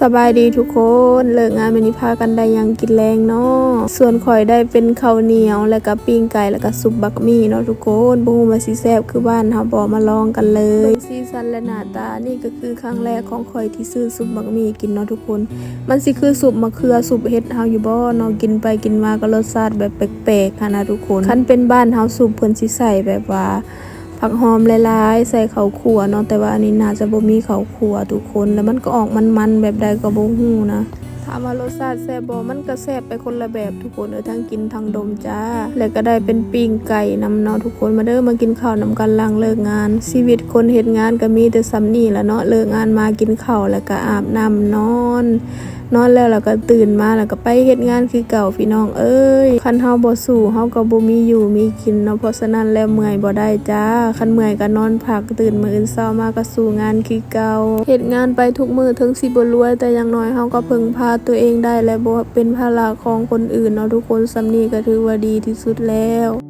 ສະບາຍດີທຸກຄົນ, ເລີກງານມື້ນີ້ພາກັນໄດ້ຫຍັງກິນແລງເນາະ? ສ່ວນຂ້ອຍໄດ້ເປັນເຂົ້າໜຽວ ແລ້ວກະປີ້ງໄກ່ ແລ້ວກະຊຸບບັກໝີ່ເນາະທຸກຄົນ. ບໍ່ຮູ້ວ່າຊິແຊບຄືບ້ານເຮົາບໍ່? ມາລອງກັນເລີຍ. ເບິ່ງສີສັນ ແລະ ໜ້າຕາ ນີ້ກະຄືຄັ້ງແລກຂອງຂ້ອຍທີ່ຊື້ຊຸບບັກໝີ່ກິນເນາະທຸກຄົນ. ມັນຊິຄືຊຸບມະເຂືອ ຊຸບເຫັດເຮົາຢູ່ບໍ່ເນາະ? ກິນໄປກິນມາກະລົດຊາດແບບແປກໆຫັ້ນນະທຸກຄົນ. ຄັນເປັນບ້ານເຮົາຊຸບເພິ່ນຊິໃສ່ແບບວ່າ ຜັກຫອມຫຼາຍໆ ໃສ່ເຂົ້າຂົ້ວເນາະ, ແຕ່ວ່າອັນນີ້ໜ້າຈະບໍ່ມີເຂົ້າຂົ້ວທຸກຄົນ, ແລ້ວມັນກໍອອກມັນໆ ແບບໃດກໍບໍ່ຮູ້ນະ. ຖາມວ່າລົດຊາດແຊບບໍ່? ມັນກໍແຊບໄປຄົນລະແບບທຸກຄົນເອີຍ, ທັງກິນທັງດົມຈ້າ. ແລ້ວກໍໄດ້ເປັນປີ້ງໄກ່ນຳເນາະທຸກຄົນ. ມາເດີ ມາກິນເຂົ້ານຳກັນຫຼັງເລີກງານ. ຊີວິດຄົນເຮັດງານກໍມີແຕ່ສ່ຳນີ້ລະເນາະ, ເລີກງານມາກິນເຂົ້າ ແລ້ວກໍອາບນ້ຳນອນ. ນອນແລ້ວລະກະຕື່ນມາ ລະກະໄປເຮັດງານຄືເກົ່າພີ່ນ້ອງເອີຍ. ຄັນເຮົາບໍ່ສູ້ ເຮົາກະບໍ່ມີຢູ່ມີກິນເນາະ, ເພາະສະນັ້ນແລ້ວເມື່ອຍບໍ່ໄດ້ຈ້າ. ຄັນເມື່ອຍກະນອນພັກ, ຕື່ນມື້ອື່ນເຊົ້າມາກະສູ້ງານຄືເກົ່າ. ເຮັດງານໄປທຸກມື້ ເຖິງຊິບໍ່ລວຍ ແຕ່ຢ່າງໜ້ອຍເຮົາກະເພິ່ງພາຕົວເອງໄດ້ ແລະ ບໍ່ເປັນພາລະຂອງຄົນອື່ນເນາະທຸກຄົນ. ສ່ຳນີ້ກະຖືວ່າດີທີ່ສຸດແລ້ວ.